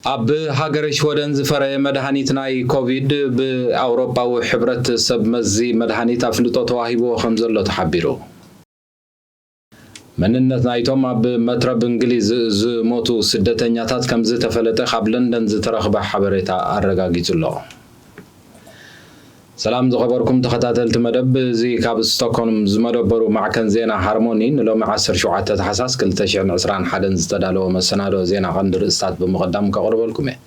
ኣብ ሃገረ ሽወደን ዝፈረየ መድሃኒት ናይ ኮቪድ ብኣውሮጳዊ ሕብረት ሰብ መዚ መድሃኒት ኣፍልጦ ተዋሂብዎ ከም ዘሎ ተሓቢሩ። መንነት ናይቶም ኣብ መትረብ እንግሊዝ ዝሞቱ ስደተኛታት ከም ዝተፈለጠ ካብ ለንደን ዝተረኽበ ሓበሬታ ኣረጋጊጹ ኣሎ። ሰላም ዝኸበርኩም ተኸታተልቲ መደብ፣ እዚ ካብ ስቶክሆልም ዝመደበሩ ማዕከን ዜና ሃርሞኒ ንሎሚ ዓሰርተ ሸውዓተ ታሕሳስ ክልተ ሽሕን ዕስራን ሓደን ዝተዳለወ መሰናዶ ዜና ቀንዲ ርእስታት ብምቕዳም ከቕርበልኩም እየ።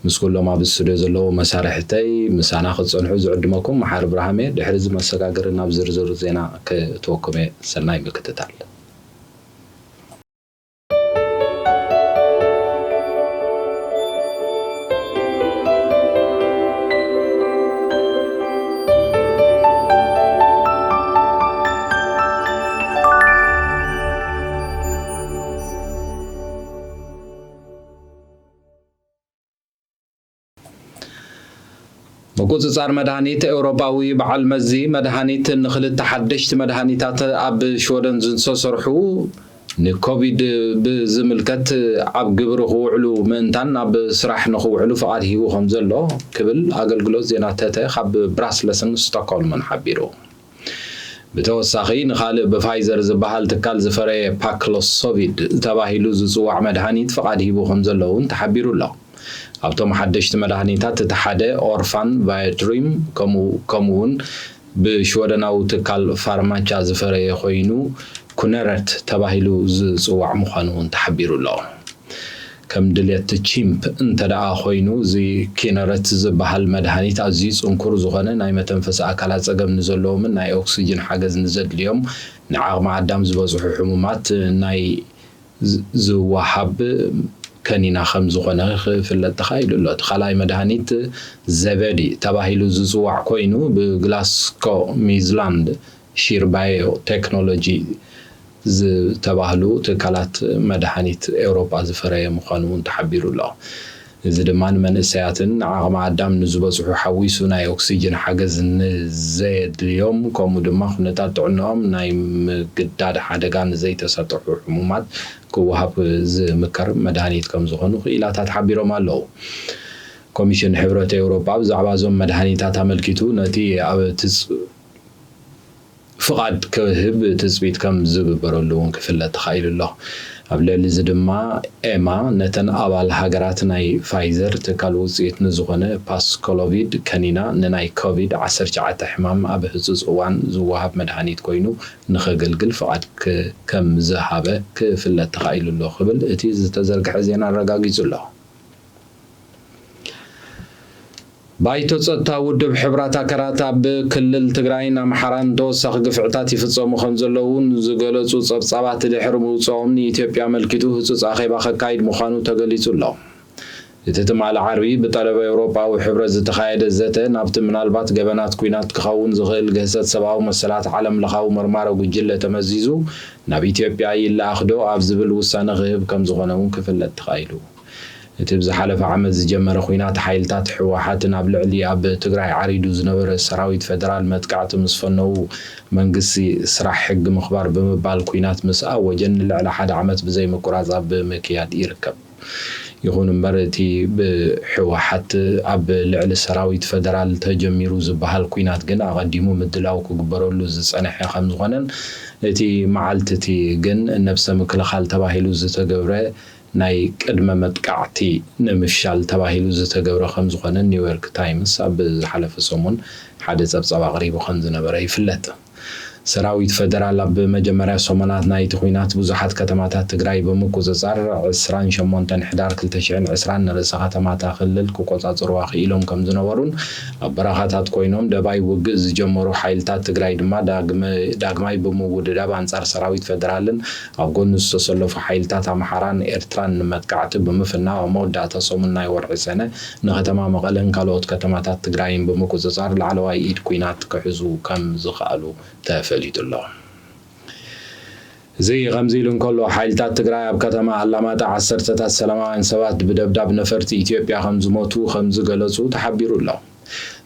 ምስ ኩሎም ኣብ ስቱድዮ ዘለዉ መሳርሕተይ ምሳና ክትጸንሑ ዝዕድመኩም መሓሪ ብርሃም እየ። ድሕሪ እዚ መሰጋገሪ ናብ ዝርዝር ዜና ክትወኩም እየ። ሰናይ ምክትታል። ምቁጽጻር መድሃኒት፣ ኤውሮጳዊ በዓል መዚ መድሃኒት ንኽልተ ሓደሽቲ መድሃኒታት ኣብ ሽወደን ዝተሰርሑ ንኮቪድ ብዝምልከት ኣብ ግብሪ ክውዕሉ ምእንታን ኣብ ስራሕ ንኽውዕሉ ፍቓድ ሂቡ ከም ዘሎ ክብል ኣገልግሎት ዜና ተተ ካብ ብራስለስን ስቶክሆልምን ሓቢሩ። ብተወሳኺ ንኻልእ ብፋይዘር ዝበሃል ትካል ዝፈረየ ፓክሎሶቪድ ተባሂሉ ዝጽዋዕ መድሃኒት ፍቓድ ሂቡ ከም ዘሎ እውን ተሓቢሩ ኣሎ። ኣብቶም ሓደሽቲ መድሃኒታት እቲ ሓደ ኦርፋን ቫዮትሪም ከምኡ ከምኡ እውን ብሽወደናዊ ትካል ፋርማቻ ዝፈረየ ኮይኑ ኩነረት ተባሂሉ ዝጽዋዕ ምዃኑ እውን ተሓቢሩ ኣሎ። ከም ድልየት ቺምፕ እንተ ደኣ ኮይኑ፣ እዚ ኪነረት ዝበሃል መድሃኒት ኣዝዩ ጽንኩር ዝኾነ ናይ መተንፈሲ ኣካላት ጸገም ንዘለዎምን ናይ ኦክስጅን ሓገዝ ንዘድልዮም ንዓቕሚ ኣዳም ዝበጽሑ ሕሙማት ናይ ዝ- ዝወሃብ ከኒና ከም ዝኾነ ክፍለጥ ተኻኢሉ ኣሎ። እቲ ካልኣይ መድሃኒት ዘበዲ ተባሂሉ ዝጽዋዕ ኮይኑ ብግላስኮ ሚዝላንድ ሺር ባዮ ቴክኖሎጂ ዝተባህሉ ትካላት መድሃኒት ኤውሮጳ ዝፈረየ ምዃኑ እውን ተሓቢሩ ኣሎ። እዚ ድማ ንመንእሰያትን ንዓቕሚ ኣዳም ንዝበጽሑ ሓዊሱ ናይ ኦክሲጅን ሓገዝ ንዘየድልዮም ከምኡ ድማ ኩነታት ጥዕንኦም ናይ ምግዳድ ሓደጋ ንዘይተሰጥሑ ሕሙማት ክወሃብ ዝምከር መድሃኒት ከም ዝኾኑ ክኢላታት ሓቢሮም ኣለዉ። ኮሚሽን ሕብረት ኤውሮጳ ብዛዕባ እዞም መድሃኒታት ኣመልኪቱ ነቲ ኣብ ትጽ- ፍቓድ ክህብ ትጽቢት ከም ዝግበረሉ እውን ክፍለጥ ተኻኢሉ ኣሎ። ኣብ ልዕሊ እዚ ድማ ኤማ ነተን ኣባል ሃገራት ናይ ፋይዘር ትካል ውጽኢት ንዝኾነ ፓስኮሎቪድ ከኒና ንናይ ኮቪድ ዓሰርተ ትሽዓተ ሕማም ኣብ ህጹጽ እዋን ዝወሃብ መድሃኒት ኮይኑ ንኸገልግል ፍቓድ ክ- ከም ዝሃበ ክፍለጥ ተኻኢሉ ኣሎ ክብል እቲ ዝተዘርግሐ ዜና ኣረጋጊጹ ኣሎ። ባይቶ ጸጥታ ውድብ ሕቡራት ሃገራት ኣብ ክልል ትግራይን ኣምሓራን ተወሳኺ ግፍዕታት ይፍጸሙ ከም ዘለዉ ዝገለጹ ጸብጻባት ድሕሪ ምውጽኦም ንኢትዮጵያ ኣመልኪቱ ህጹጽ ኣኼባ ከካይድ ምዃኑ ተገሊጹ ኣሎ። እቲ ትማሊ ዓርቢ ብጠለብ ኤውሮጳዊ ሕብረት ዝተኻየደ ዘተ ናብቲ ምናልባት ገበናት ኲናት ክኸውን ዝኽእል ግህሰት ሰብኣዊ መሰላት ዓለም ለኻዊ መርማሪ ጉጅለ ተመዚዙ ናብ ኢትዮጵያ ይለኣኽ ዶ ኣብ ዝብል ውሳነ ክህብ ከም ዝኾነ እውን ክፍለጥ ተኻኢሉ። እቲ ብዝሓለፈ ዓመት ዝጀመረ ኲናት ሓይልታት ህወሓትን ኣብ ልዕሊ ኣብ ትግራይ ዓሪዱ ዝነበረ ሰራዊት ፌደራል መጥቃዕቲ ምስ ፈነዉ መንግስቲ ስራሕ ሕጊ ምኽባር ብምባል ኲናት ምስ ኣወጀን ንልዕሊ ሓደ ዓመት ብዘይምቁራፅ ኣብ ምክያድ ይርከብ። ይኹን እምበር እቲ ብህወሓት ኣብ ልዕሊ ሰራዊት ፌደራል ተጀሚሩ ዝበሃል ኲናት ግን ኣቐዲሙ ምድላው ክግበረሉ ዝፀንሐ ከም ዝኾነን እቲ መዓልቲ እቲ ግን ነብሰ ምክልኻል ተባሂሉ ዝተገብረ ናይ ቅድመ መጥቃዕቲ ንምፍሻል ተባሂሉ ዝተገብረ ከም ዝኾነ ኒውዮርክ ታይምስ ኣብ ዝሓለፈ ሰሙን ሓደ ጸብጻብ ኣቕሪቡ ከም ዝነበረ ይፍለጥ። ሰራዊት ፈደራል ኣብ መጀመርያ ሰሙናት ናይቲ ኲናት ብዙሓት ከተማታት ትግራይ ብምቁጽጻር ዕስራን ሸሞንተን ሕዳር ክልተ ሽሕን ዕስራን ንርእሰ ከተማታ ክልል ክቆጻጽርዋ ክኢሎም ከም ዝነበሩን ኣብ በረኻታት ኮይኖም ደባይ ውግእ ዝጀመሩ ሓይልታት ትግራይ ድማ ዳግመ- ዳግማይ ብምውድዳብ ኣንጻር ሰራዊት ፈደራልን ኣብ ጎኑ ዝተሰለፉ ሓይልታት ኣምሓራን ኤርትራን ንመጥቃዕቲ ብምፍናው ኣብ መወዳእታ ሰሙን ናይ ወርሒ ሰነ ንከተማ መቐለን ካልኦት ከተማታት ትግራይን ብምቁጽጻር ላዕለዋይ ኢድ ኲናት ክሕዙ ከም ዝኸኣሉ ተፈሊጡ ኣሎ። እዚ ከምዚ ኢሉ እንከሎ ሓይልታት ትግራይ ኣብ ከተማ ኣላማጣ ዓሰርተታት ሰላማውያን ሰባት ብደብዳብ ነፈርቲ ኢትዮጵያ ከም ዝሞቱ ከም ዝገለጹ ተሓቢሩ ኣሎ።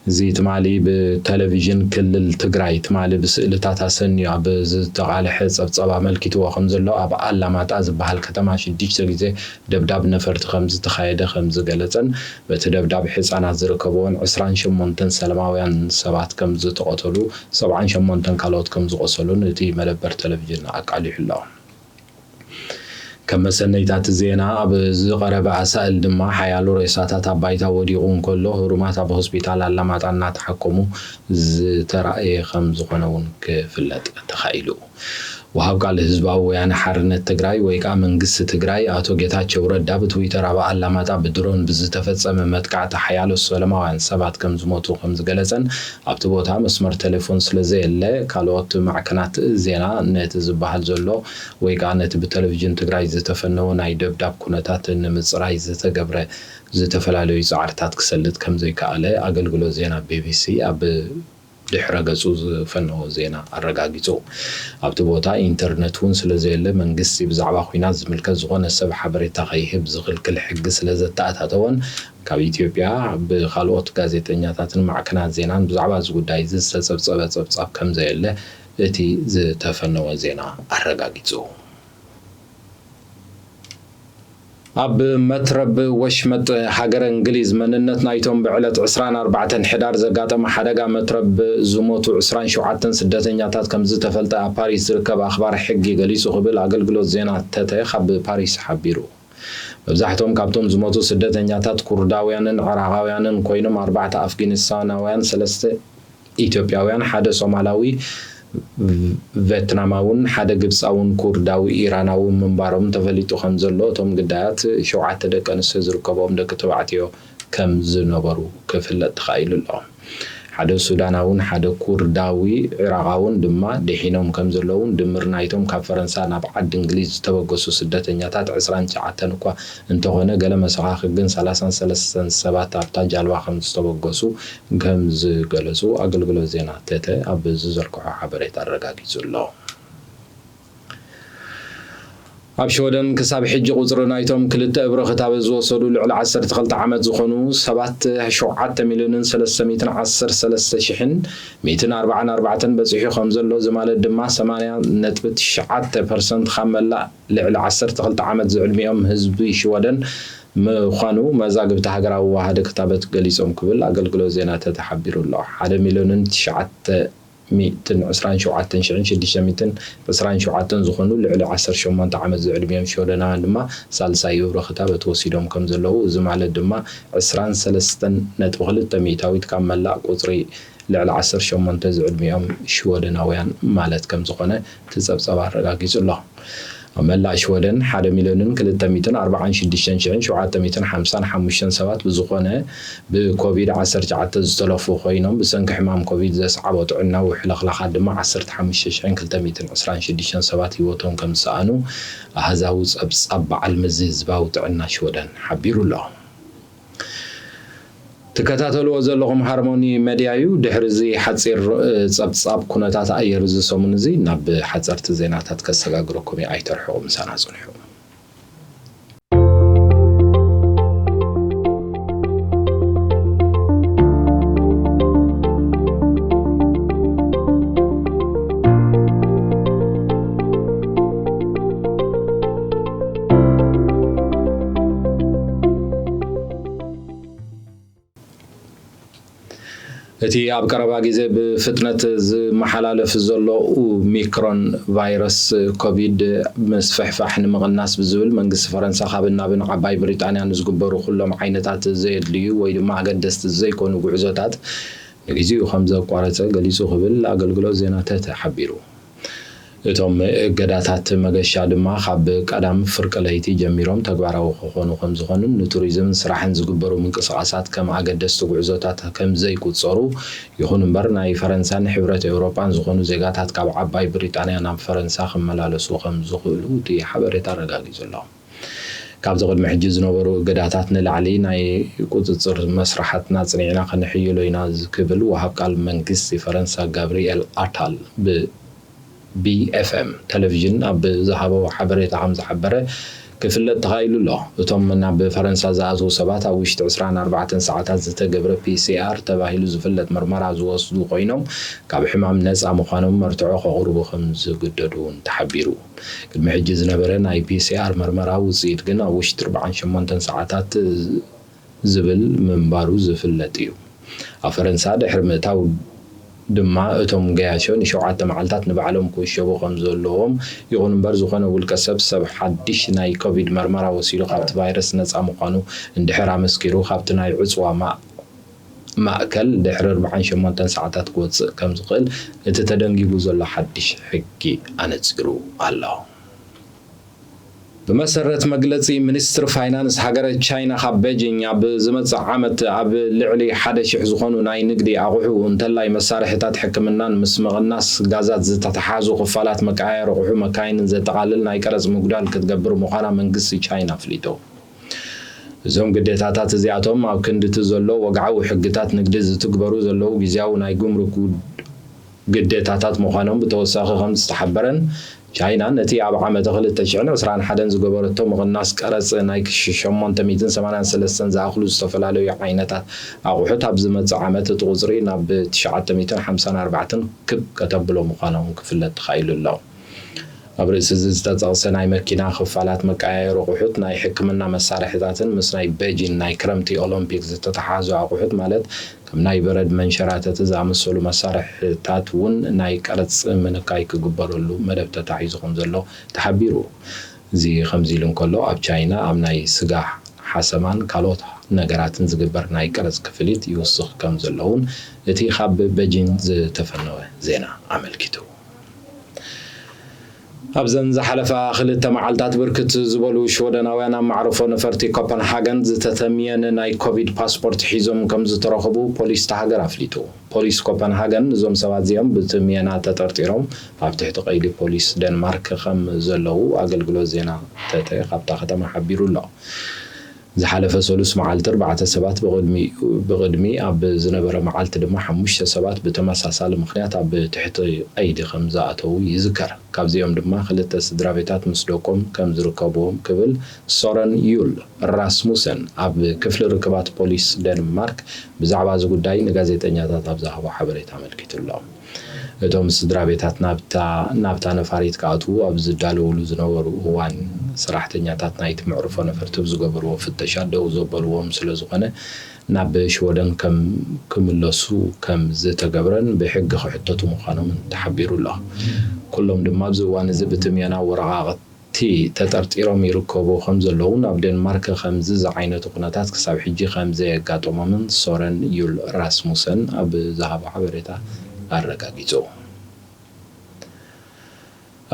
እዚ ትማሊ ብቴሌቪዥን ክልል ትግራይ ትማሊ ብስእልታት ኣሰንዩ ኣብ ዝተቓልሐ ጸብጸብ ኣመልኪትዎ ከም ዘሎ፣ ኣብ ኣላማጣ ዝበሃል ከተማ ሽዱሽተ ግዜ ደብዳብ ነፈርቲ ከም ዝተኻየደ ከም ዝገለጸን፣ በቲ ደብዳብ ህጻናት ዝርከብዎን ዕስራን ሸሞንተን ሰላማውያን ሰባት ከም ዝተቐተሉ፣ ሰብዓን ሸሞንተን ካልኦት ከም ዝቖሰሉን እቲ መደበር ቴሌቪዥን ኣቃሊሑ ኣሎ። ከም መሰነይታ እቲ ዜና፣ ኣብ ዝቐረበ ኣሳእል ድማ፣ ሓያሎ ሬሳታት ኣብ ባይታ ወዲቑ እንከሎ፣ ህሩማት ኣብ ሆስፒታል ኣላማጣ እናተሓከሙ ዝተራእየ ከም ዝኾነ እውን ክፍለጥ ተኻኢሉ። ወሃብ ቃል ህዝባዊ ወያነ ሓርነት ትግራይ ወይ ከዓ መንግስቲ ትግራይ ኣቶ ጌታቸው ረዳ ብትዊተር ኣብ ኣላማጣ ብድሮን ብዝተፈጸመ መጥቃዕቲ ሓያሎ ሰላማውያን ሰባት ከም ዝሞቱ ከም ዝገለጸን ኣብቲ ቦታ መስመር ቴሌፎን ስለ ዘየለ ካልኦት ማዕከናት ዜና ነቲ ዝበሃል ዘሎ ወይ ከዓ ነቲ ብቴሌቪዥን ትግራይ ዝተፈነወ ናይ ደብዳብ ኩነታት ንምፅራይ ዝተገብረ ዝተፈላለዩ ፃዕርታት ክሰልጥ ከም ዘይከኣለ ኣገልግሎት ዜና ቢቢሲ ኣብ ድሕረ ገጹ ዝፈነዎ ዜና ኣረጋጊጹ። ኣብቲ ቦታ ኢንተርነት እውን ስለ ዘየለ መንግስቲ ብዛዕባ ኲናት ዝምልከት ዝኾነ ሰብ ሓበሬታ ከይህብ ዝኽልክል ሕጊ ስለ ዘተኣታተወን ካብ ኢትዮጵያ ብኻልኦት ጋዜጠኛታትን ማዕከናት ዜናን ብዛዕባ እዚ ጉዳይ እዚ ዝተጸብጸበ ጸብጻብ ከም ዘየለ እቲ ዝተፈነወ ዜና ኣረጋጊጹ። ኣብ መትረብ ወሽመጥ ሃገረ እንግሊዝ መንነት ናይቶም ብዕለት ዕስራን ኣርባዕተን ሕዳር ዘጋጠመ ሓደጋ መትረብ ዝሞቱ ዕስራን ሸውዓተን ስደተኛታት ከም ዝተፈልጠ ኣብ ፓሪስ ዝርከብ ኣኽባር ሕጊ ገሊጹ ክብል ኣገልግሎት ዜና ተተ ካብ ፓሪስ ሓቢሩ። መብዛሕትኦም ካብቶም ዝሞቱ ስደተኛታት ኩርዳውያንን ዕራቓውያንን ኮይኖም ኣርባዕተ ኣፍጋኒስታናውያን፣ ሰለስተ ኢትዮጵያውያን፣ ሓደ ሶማላዊ፣ ቬትናማውን ሓደ ግብጻውን ኩርዳዊ ኢራናዊ ምንባሮም ተፈሊጡ ከም ዘሎ፣ እቶም ግዳያት ሸውዓተ ደቂ ኣንስትዮ ዝርከብኦም ደቂ ተባዕትዮ ከም ዝነበሩ ክፍለጥ ተኻኢሉ ኣሎ። ሓደ ሱዳናውን ሓደ ኩርዳዊ ዒራቓውን ድማ ድሒኖም ከም ዘለውን ድምር ናይቶም ካብ ፈረንሳ ናብ ዓዲ እንግሊዝ ዝተበገሱ ስደተኛታት ዕስራን ትሽዓተን እኳ እንተኾነ፣ ገለ መሰኻኽር ግን ሰላሳን ሰለስተን ሰባት ኣብታ ጃልባ ከም ዝተበገሱ ከም ዝገለጹ ኣገልግሎት ዜና ተተ ኣብ ዝዘርግሖ ሓበሬታ ኣረጋጊጹ ኣሎ። ኣብ ሽወደን ክሳብ ሕጂ ቁጽሪ ናይቶም ክልተ እብረ ክታበት ዝወሰዱ ልዕሊ ዓሰርተ ክልተ ዓመት ዝኾኑ ሰባት ሸውዓተ ሚልዮንን ሰለስተ ሚእትን ዓሰርተ ሰለስተ ሽሕን ሚእትን ኣርባዓን ኣርባዕተን በጺሑ ከም ዘሎ፣ እዚ ማለት ድማ ሰማንያ ነጥቢ ትሽዓተ ፐርሰንት ካብ መላእ ልዕሊ ዓሰርተ ክልተ ዓመት ዝዕድሚኦም ህዝቢ ሽወደን ምዃኑ መዛግብቲ ሃገራዊ ዋሃደ ክታበት ገሊጾም ክብል ኣገልግሎት ዜና ተተ ሓቢሩ ኣሎ። ሓደ ሚልዮንን ትሽዓተ ሚእትን ዕስራን ሸውዓተን ሽሕን ሽዱሽተ ሚእትን ዕስራን ሸውዓተን ዝኾኑ ልዕሊ ዓሰርተ ሸሞንተ ዓመት ዝዕድሚኦም ሽወደናውያን ድማ ሳልሳይ እብረ ክታበት ወሲዶም ከም ዘለዉ፣ እዚ ማለት ድማ ዕስራን ሰለስተን ነጥቢ ክልተ ሚእታዊት ካብ መላእ ቁጽሪ ልዕሊ ዓሰርተ ሸሞንተ ዝዕድሚኦም ሽወደናውያን ማለት ከም ዝኾነ እቲ ጸብጻብ ኣረጋጊጹ ኣሎ። ኣብ መላእ ሽወደን ሓደ ሚልዮንን ክልተ ሚእትን ኣርባዓን ሽዱሽተን ሽሕን ሸውዓተ ሚእትን ሓምሳን ሓሙሽተን ሰባት ብዝኾነ ብኮቪድ ዓሰርተ ትሽዓተ ዝተለፉ ኮይኖም፣ ብሰንኪ ሕማም ኮቪድ ዘስዓቦ ጥዕናዊ ሕልኽላኻት ድማ ዓሰርተ ሓሙሽተ ሽሕን ክልተ ሚእትን ዕስራን ሽዱሽተን ሰባት ህይወቶም ከም ዝሰኣኑ ኣሃዛዊ ጸብጻብ በዓል መዚ ህዝባዊ ጥዕና ሽወደን ሓቢሩ ኣሎ። ትከታተልዎ ዘለኹም ሃርሞኒ መድያ እዩ። ድሕሪ እዚ ሓጺር፣ እ፣ ጸብጻብ ኩነታት ኣየር እዚ ሰሙን እዚ ናብ ሓጸርቲ ዜናታት ከሰጋግረኩም እዩ። ኣይተርሕቑ፣ ምሳና ጽንሑ። እቲ ኣብ ቀረባ ግዜ ብፍጥነት ዝመሓላለፍ ዘሎ ኦሚክሮን ቫይረስ ኮቪድ ምስፍሕፋሕ ንምቕናስ ብዝብል መንግስቲ ፈረንሳ ካብን ናብን ዓባይ ብሪጣንያ ንዝግበሩ ኩሎም ዓይነታት ዘየድልዩ ወይ ድማ ኣገደስቲ ዘይኮኑ ጉዕዞታት ንግዚኡ ከም ዘቋረጸ ገሊጹ ክብል ኣገልግሎት ዜና ተተ ሓቢሩ። እቶም እገዳታት መገሻ ድማ ካብ ቀዳም ፍርቂ ለይቲ ጀሚሮም ተግባራዊ ክኾኑ ከም ዝኾኑን ንቱሪዝምን ስራሕን ዝግበሩ ምንቅስቓሳት ከም ኣገደስቲ ጉዕዞታት ከም ዘይቁጸሩ፣ ይኹን እምበር ናይ ፈረንሳን ሕብረት ኤውሮጳን ዝኾኑ ዜጋታት ካብ ዓባይ ብሪጣንያ ናብ ፈረንሳ ክመላለሱ ከም ዝኽእሉ እቲ ሓበሬታ ኣረጋጊጹ ኣሎ። ካብዚ ቅድሚ ሕጂ ዝነበሩ እገዳታት ንላዕሊ ናይ ቁጽጽር መስርሓትና ኣጽኒዕና ከነሕይሎ ኢና ክብል ወሃብ ቃል መንግስቲ ፈረንሳ ጋብሪኤል ኣታል ብ ቢኤፍኤም ቴሌቪዥን ኣብ ዝሃቦ ሓበሬታ ከም ዝሓበረ፣ ክፍለጥ ተኻኢሉ ኣሎ። እቶም ናብ ፈረንሳ ዝኣትዉ ሰባት ኣብ ውሽጢ ዕስራን ኣርባዕተን ሰዓታት ዝተገብረ ፒ ሲ ኣር ተባሂሉ ዝፍለጥ መርመራ ዝወስዱ ኮይኖም፣ ካብ ሕማም ነጻ ምዃኖም መርትዖ ከቕርቡ ከም ዝግደዱ እውን ተሓቢሩ። ቅድሚ ሕጂ ዝነበረ ናይ ፒ ሲ ኣር መርመራ ውጽኢት ግን ኣብ ውሽጢ ኣርባዓን ሸሞንተን ሰዓታት ዝብል ምንባሩ ዝፍለጥ እዩ። ኣብ ፈረንሳ ድሕሪ ምእታው ድማ እቶም ገያሾ ንሸውዓተ መዓልታት ንባዕሎም ክውሸቡ ከም ዘለዎም፣ ይኹን እምበር ዝኾነ ውልቀ ሰብ፣ ሰብ ሓድሽ ናይ ኮቪድ መርመራ ወሲዱ ካብቲ ቫይረስ ነጻ ምዃኑ እንድሕር ኣመስኪሩ፣ ካብቲ ናይ ዕጽዋ ማ-፣ ማእከል ድሕሪ ኣርባዓን ሸሞንተን ሰዓታት ክወጽእ ከም ዝኽእል እቲ ተደንጊጉ ዘሎ ሓድሽ ሕጊ ኣነጺሩ ኣሎ። ብመሰረት መግለጺ ሚኒስትሪ ፋይናንስ ሃገረ ቻይና፣ ካብ ቤጂኝ ኣብ ዝመጽእ ዓመት ኣብ ልዕሊ ሓደ ሺሕ ዝኾኑ ናይ ንግዲ ኣቑሑ፣ እንተላይ መሳርሒታት ሕክምናን ምስ ምቕናስ ጋዛት ዝተተሓዙ ክፋላት መቀያየሪ ኣቑሑ መካይንን ዘጠቓልል ናይ ቀረጽ ምጉዳል ክትገብር ምዃና መንግስቲ ቻይና ኣፍሊጡ። እዞም ግዴታታት እዚኣቶም ኣብ ክንዲ እቲ ዘሎ ወግዓዊ ሕግታት ንግዲ ዝትግበሩ ዘለዉ ግዝያዊ ናይ ጉምሩክ ግዴታታት ምዃኖም ብተወሳኺ ከም ዝተሓበረን፣ ቻይና ነቲ ኣብ ዓመተ ክልተ ሽሕን ዕስራን ሓደን ዝገበረቶ ምቕናስ ቀረጽ ናይ ሸሞንተ ሚእትን ሰማንያን ሰለስተን ዝኣኽሉ ዝተፈላለዩ ዓይነታት ኣቑሑት፣ ኣብ ዝመጽእ ዓመት እቲ ቁጽሪ ናብ ትሽዓተ ሚእትን ሓምሳን ኣርባዕተን ክብ ከተብሎ ምዃኖም ክፍለጥ ተኻኢሉ ኣሎ። ኣብ ርእሲ እዚ ዝተጠቕሰ ናይ መኪና ክፋላት መቀያየሪ ኣቑሑት፣ ናይ ሕክምና መሳርሒታትን ምስ ናይ ቤጂን ናይ ክረምቲ ኦሎምፒክ ዝተተሓሓዙ ኣቑሑት፣ ማለት ከም ናይ በረድ መንሸራተቲ ዝኣመሰሉ መሳርሒታት እውን ናይ ቀረጽ ምንካይ ክግበረሉ መደብ ተታሒዙ ከም ዘሎ ተሓቢሩ። እዚ ከምዚ ኢሉ እንከሎ፣ ኣብ ቻይና ኣብ ናይ ስጋ ሓሰማን ካልኦት ነገራትን ዝግበር ናይ ቀረጽ ክፍሊት ይውስኽ ከም ዘሎ እውን እቲ ካብ ቤጂን ዝተፈነወ ዜና ኣመልኪቱ። ኣብዘን ዝሓለፋ ክልተ መዓልታት ብርክት ዝበሉ ሽወደናውያን ኣብ መዕርፎ ነፈርቲ ኮፐንሃገን ዝተተምየነ ናይ ኮቪድ ፓስፖርት ሒዞም ከም ዝተረኸቡ ፖሊስ እታ ሃገር ኣፍሊጡ። ፖሊስ ኮፐንሃገን፣ እዞም ሰባት እዚኦም ብትምየና ተጠርጢሮም ኣብ ትሕቲ ቀይዲ ፖሊስ ደንማርክ ከም ዘለዉ ኣገልግሎት ዜና ተተ ካብታ ከተማ ሓቢሩ ኣሎ። ዝሓለፈ ሰሉስ መዓልቲ ኣርባዕተ ሰባት ብቕድሚ፣ ብቕድሚ ኣብ ዝነበረ መዓልቲ ድማ ሓሙሽተ ሰባት ብተመሳሳሊ ምኽንያት ኣብ ትሕቲ ቀይዲ ከም ዝኣተዉ ይዝከር። ካብዚኦም ድማ ክልተ ስድራ ቤታት ምስ ደቆም ከም ዝርከብዎም ክብል ሶረን ዩል ራስሙሰን ኣብ ክፍሊ ርክባት ፖሊስ ደንማርክ ብዛዕባ እዚ ጉዳይ ንጋዜጠኛታት ኣብ ዝሃቦ ሓበሬታ ኣመልኪቱ ኣሎ። እቶም ስድራ ቤታት ናብታ፣ ናብታ ነፋሪት ክኣትዉ ኣብ ዝዳለውሉ ዝነበሩ እዋን፣ ሰራሕተኛታት ናይቲ መዕርፎ ነፈርቲ ብዝገበርዎ ፍተሻ ደው ዘበልዎም ስለ ዝኾነ፣ ናብ ሽወደን ከም ክምለሱ ከም ዝተገብረን ብሕጊ ክሕተቱ ምዃኖምን ተሓቢሩ ኣሎ። ኩሎም ድማ ኣብዚ እዋን እዚ ብትምየና ወረቓቕቲ ተጠርጢሮም ይርከቡ ከም ዘለዉን ኣብ ዴንማርክ ከምዚ ዝዓይነቱ ኩነታት ክሳብ ሕጂ ከም ዘየጋጠሞምን ሶረን ዩል ራስሙሰን ኣብ ዝሃቦ ሓበሬታ ኣረጋጊጹ።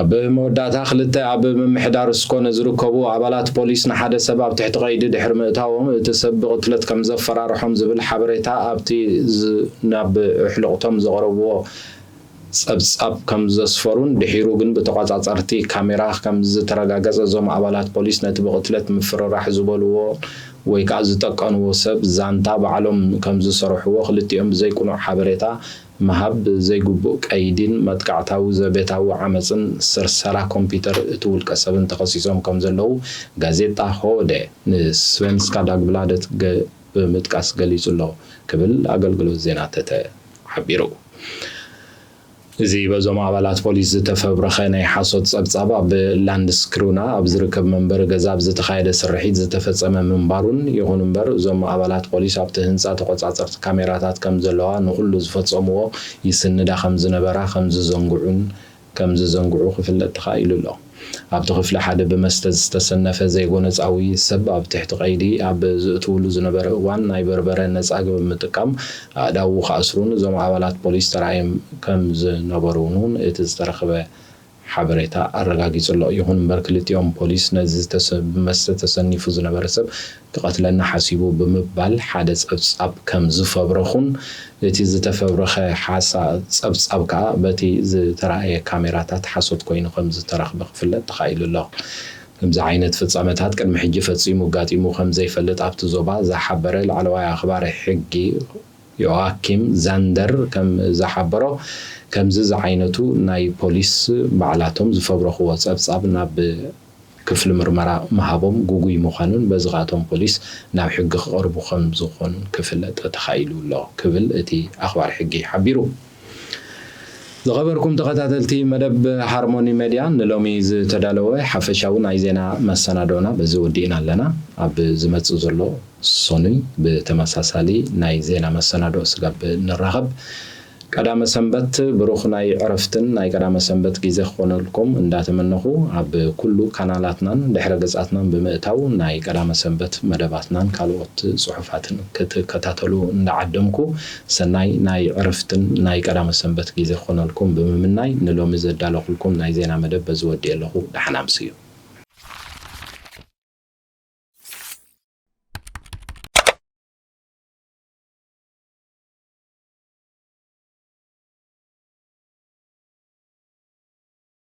ኣብ መወዳእታ፣ ክልተ ኣብ ምምሕዳር ስኮነ ዝርከቡ ኣባላት ፖሊስ ንሓደ ሰብ ኣብ ትሕቲ ቀይዲ ድሕሪ ምእታዎም፣ እቲ ሰብ ብቕትለት ከም ዘፈራርሖም ዝብል ሓበሬታ ኣብቲ ዝ-፣ ናብ ኣሕሉቕቶም ዘቕረብዎ ጸብጻብ ከም ዘስፈሩን ድሒሩ ግን ብተቖጻጸርቲ ካሜራ ከም ዝተረጋገጸ፣ እዞም ኣባላት ፖሊስ ነቲ ብቕትለት ምፍርራሕ ዝበልዎ ወይ ከኣ ዝጠቀንዎ ሰብ ዛንታ ባዕሎም ከም ዝሰርሕዎ፣ ክልቲኦም ብዘይቅኑዕ ሓበሬታ ምሃብ፣ ዘይግቡእ ቀይዲን መጥቃዕታዊ ዘቤታዊ ዓመጽን ስርሰራ ኮምፒተር እቲ ውልቀ ሰብን ተኸሲሶም ከም ዘለዉ ጋዜጣ ሆደ ንስቨንስካ ዳግብላደት ገ-፣ ብምጥቃስ ገሊጹ ኣሎ ክብል ኣገልግሎት ዜና ተተ ሓቢሩ። እዚ በዞም ኣባላት ፖሊስ ዝተፈብረኸ ናይ ሓሶት ጸብጻብ፣ ኣብ ላንድስክሩና ኣብ ዝርከብ መንበሪ ገዛ ኣብ ዝተኻየደ ስርሒት ዝተፈጸመ ምንባሩን፣ ይኹን እምበር፣ እዞም ኣባላት ፖሊስ ኣብቲ ህንጻ ተቖጻጸርቲ ካሜራታት ከም ዘለዋ፣ ንኹሉ ዝፈጸምዎ ይስንዳ ከም ዝነበራ ከም ዝዘንግዑን፣ ከም ዝዘንግዑ ክፍለጥ ተኻኢሉ ኣሎ። ኣብቲ ክፍሊ ሓደ ብመስተ ዝተሰነፈ ዘይጎነጻዊ ሰብ ኣብ ትሕቲ ቀይዲ ኣብ ዝእትውሉ ዝነበረ እዋን፣ ናይ በርበረ ነጻ ብምጥቃም ኣእዳዉ ክኣስሩን እዞም ኣባላት ፖሊስ ተራእዮም ከም ዝነበሩን እውን እቲ ዝተረኽበ ሓበሬታ ኣረጋጊጹ ኣሎ። ይኹን እምበር፣ ክልቲኦም ፖሊስ ነዚ ዝተሰ-፣ ብመስተ ተሰኒፉ ዝነበረ ሰብ ክቐትለና ሓሲቡ ብምባል ሓደ ጸብጻብ ከም ዝፈብረኹን፣ እቲ ዝተፈብረኸ ሓሳ-፣ ጸብጻብ ከኣ በቲ ዝተራእየ ካሜራታት ሓሶት ኮይኑ ከም ዝተረኽበ ክፍለጥ ተኻኢሉ ኣሎ። ከምዚ ዓይነት ፍጻመታት ቅድሚ ሕጂ ፈጺሙ ኣጋጢሙ ከም ዘይፈልጥ ኣብቲ ዞባ ዝሓበረ ላዕለዋይ ኣኽባሪ ሕጊ ዮኣኪም ዛንደር ከም ዝሓበሮ፣ ከምዚ ዝዓይነቱ ናይ ፖሊስ ባዕላቶም ዝፈብረኽዎ ጸብጻብ ናብ ክፍሊ ምርመራ ምሃቦም ግጉይ ምዃኑን በዚ ከኣቶም ፖሊስ ናብ ሕጊ ክቐርቡ ከም ዝኾኑን ክፍለጥ ተኻኢሉ ኣሎ ክብል እቲ ኣኽባሪ ሕጊ ሓቢሩ። ዝኸበርኩም ተኸታተልቲ መደብ ሃርሞኒ ሜድያ፣ ንሎሚ ዝተዳለወ ሓፈሻዊ ናይ ዜና መሰናዶና በዚ ወዲእና ኣለና። ኣብ ዝመጽእ ዘሎ ሰኑይ ብተመሳሳሊ ናይ ዜና መሰናዶ ስጋብ ንራኸብ፣ ቀዳመ ሰንበት ብሩኽ ናይ ዕረፍትን ናይ ቀዳመ ሰንበት ግዜ ክኾነልኩም እንዳተመነኹ፣ ኣብ ኩሉ ካናላትናን ድሕረ ገጻትናን ብምእታው ናይ ቀዳመ ሰንበት መደባትናን ካልኦት ጽሑፋትን ክትከታተሉ እንዳዓደምኩ፣ ሰናይ ናይ ዕረፍትን ናይ ቀዳመ ሰንበት ግዜ ክኾነልኩም ብምምናይ፣ ንሎሚ ዘዳለኹልኩም ናይ ዜና መደብ በዚ ወዲኤ ኣለኹ። ደሓን ኣምስዩ።